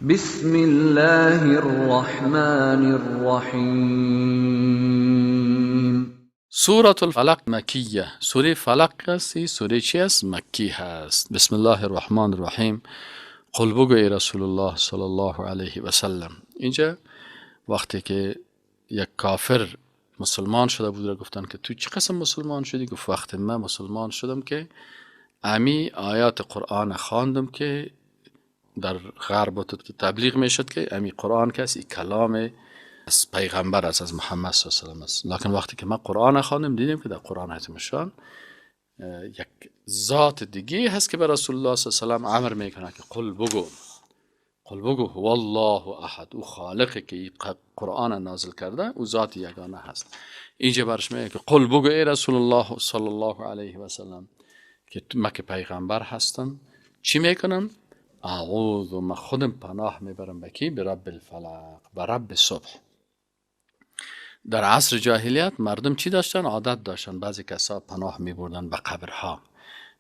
بسم الله الرحمن الرحیم. سورة الفلق مکیه. سوره فلق هستی، سوره چی است؟ مکی هست. بسم الله الرحمن الرحیم. قل بگو ای رسول الله صلی الله علیه و سلم. اینجا وقتی که یک کافر مسلمان شده بود را گفتن که تو چه قسم مسلمان شدی؟ گفت وقتی من مسلمان شدم که امی آیات قرآن خواندم که در غرب تبلیغ میشد که امی قرآن کسی کلام از پیغمبر است، از محمد صلی الله علیه و سلم است. لکن وقتی که ما قرآن خواندیم دیدیم که در قرآن عظیمشان یک ذات دیگه هست که به رسول الله صلی الله علیه و سلم امر میکنه که قل بگو، قل بگو هو الله احد، او خالقی که قرآن نازل کرده او ذات یگانه هست. اینجا برش میگه که قل بگو ای رسول الله صلی الله علیه و سلم که من که پیغمبر هستم چی میکنم؟ اعوذ، من خودم پناه میبرم به کی؟ به رب الفلق، به رب صبح. در عصر جاهلیت مردم چی داشتن؟ عادت داشتن. بعضی کسا پناه میبردن به قبرها،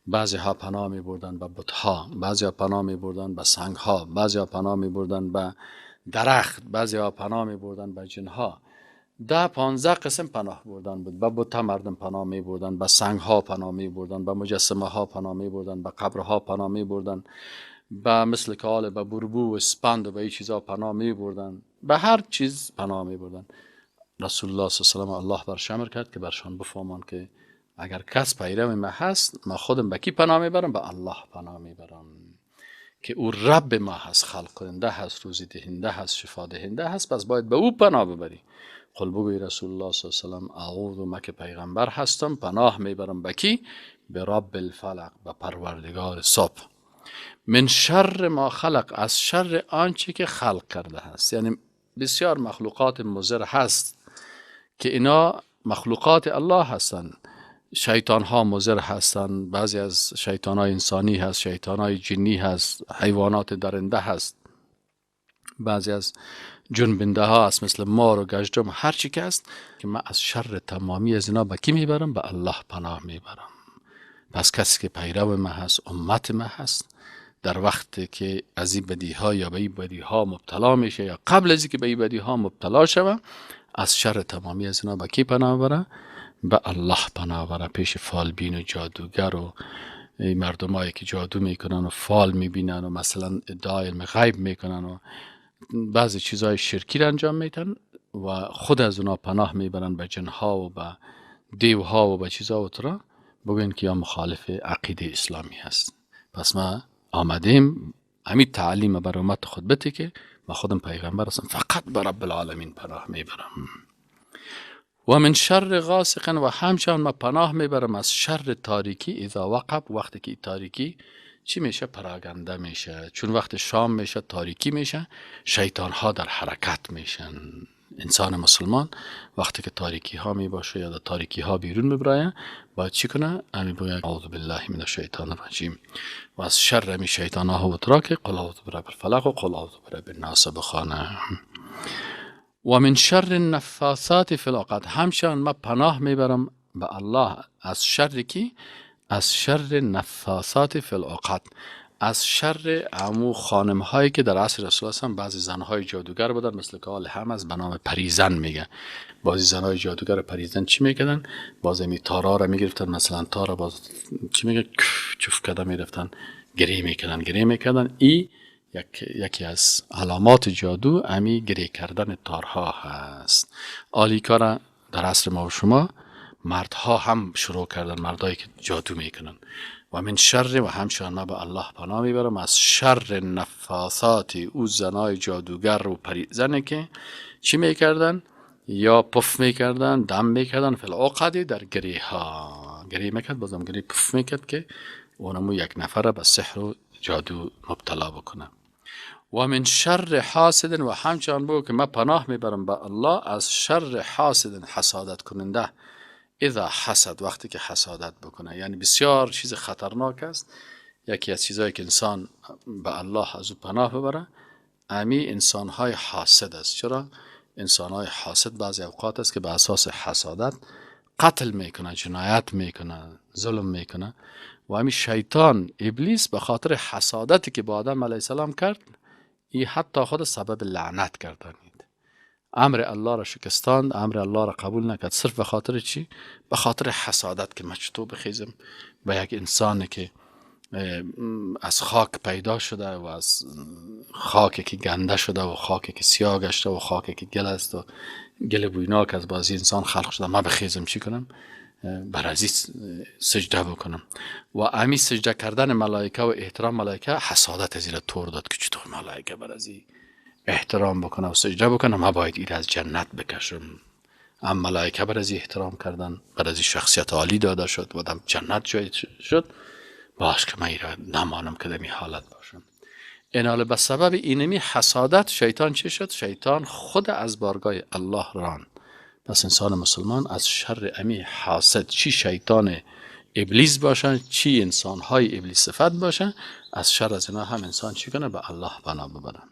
بعضی ها پناه میبردن به بتها، بعضی ها پناه میبردن به سنگها، بعضی ها پناه میبردن به درخت، بعضی ها پناه میبردن به جنها. 10-15 قسم پناه بردن بود. به بتها مردم پناه میبردن، به سنگها پناه میبردن، به مجسمه ها پناه میبردن، به قبرها پناه میبردن، به مثل کال، به بربو و اسپند و به این چیزا پناه میبردن، به هر چیز پناه میبردن. رسول الله صلی الله علیه و الله برش امر کرد که برشان بفهمان که اگر کس پیرو ما هست، ما خودم به کی پناه میبرم؟ به الله پناه میبرم که او رب ما هست، خلق کننده هست، روزی دهنده هست، شفا دهنده هست، پس باید به او پناه ببری. قل بگوی رسول الله صلی الله علیه و سلم اعوذ، ما که پیغمبر هستم پناه میبرم به کی؟ به رب الفلق، به پروردگار صبح. من شر ما خلق، از شر آنچه که خلق کرده هست. یعنی بسیار مخلوقات مضر هست که اینا مخلوقات الله هستند. شیطان ها مضر هستند، بعضی از شیطان های انسانی هست، شیطان های جنی هست، حیوانات درنده هست، بعضی از جنبنده ها هست مثل مار و گژدم، هر چی که هست که من از شر تمامی از اینا به کی میبرم؟ به الله پناه میبرم. پس کسی که پیرو ما هست، امت ما هست، در وقتی که از این بدی ها یا به این بدی ها مبتلا میشه یا قبل از اینکه به این بدی ها مبتلا شوه، از شر تمامی از اینا به کی پناه بره؟ به الله پناه بره. پیش فالبین و جادوگر و مردمایی که جادو میکنن و فال میبینن و مثلا ادعای علم غیب میکنن و بعضی چیزهای شرکی را انجام میتن و خود از اونا پناه میبرن به جنها و به دیوها و به چیزها و ترا بگوین که یا مخالف عقیده اسلامی هست. پس ما آمدیم همین تعلیم بر امت خود بده که ما خودم پیغمبر هستم، فقط به رب العالمین پناه میبرم. و من شر غاسق، و همچنان ما پناه میبرم از شر تاریکی، اذا وقب، وقتی که تاریکی چی میشه؟ پراگنده میشه. چون وقت شام میشه، تاریکی میشه، شیطان ها در حرکت میشن. انسان مسلمان وقتی که تاریکی ها میباشه یا در تاریکی ها بیرون میبرایه باید چی کنه؟ امی باید اعوذ بالله من الشیطان الرجیم و از شر می شیطان ها و تراک قل اعوذ برب الفلق و قل اعوذ برب الناس بخوانه. و من شر النفاثات فی العقد، همچنان ما پناه میبرم به الله از شر کی؟ از شر نفاثات فی العقد، از شر عمو خانم هایی که در عصر رسول الله هم بعضی زنهای جادوگر بودن، مثل که حال هم از به نام پریزن میگه. بعضی زنهای جادوگر پریزن چی میکردن؟ بعضی می تارا را میگرفتن، مثلا تارا باز چی میگه؟ چوف کده میرفتن، گریه میکردن، گریه میکردن. ای یکی از علامات جادو امی گریه کردن تارها هست. آلی کار در عصر ما و شما مردها هم شروع کردن، مردایی که جادو میکنن. و من شر، و همچنان ما به الله پناه میبرم از شر نفاثات، او زنای جادوگر و پریزنه که چی میکردن؟ یا پف میکردن، دم میکردن، فی العقد، در گریه ها گریه میکرد، بازم گریه پف میکرد که اونمو یک نفر به سحر و جادو مبتلا بکنه. و من شر حاسد، و همچنان بگو که من پناه میبرم به الله از شر حاسد، حسادت کننده، اذا حسد، وقتی که حسادت بکنه. یعنی بسیار چیز خطرناک است. یکی از چیزهایی که انسان به الله از او پناه ببره امی انسانهای حاسد است. چرا؟ انسانهای حاسد بعضی اوقات است که به اساس حسادت قتل میکنه، جنایت میکنه، ظلم میکنه. و امی شیطان ابلیس به خاطر حسادتی که با آدم علیه السلام کرد ای حتی خود سبب لعنت گردانید. امر الله را شکستاند، امر الله را قبول نکرد، صرف به خاطر چی؟ به خاطر حسادت که من چطور بخیزم به یک انسان که از خاک پیدا شده و از خاکی که گنده شده و خاکی که سیاه گشته و خاکی که گل است و گل بویناک از بازی انسان خلق شده، من بخیزم چی کنم؟ بر ازی سجده بکنم. و امی سجده کردن ملائکه و احترام ملائکه حسادت از تور داد که چطور ملائکه بر ازی احترام بکنه و سجده بکنه، ما باید ایر از جنت بکشم. ام ملائکه بر ازی احترام کردن، بر ازی شخصیت عالی داده شد و دم جنت جای شد، باش که من ایره نمانم که دمی حالت باشم. اینال به سبب اینمی حسادت شیطان چه شد؟ شیطان خود از بارگاه الله راند. پس انسان مسلمان از شر امی حاسد، چی شیطان ابلیس باشن چی انسان های ابلیس صفت باشن، از شر از اینا هم انسان چی کنه؟ به الله پناه ببرن.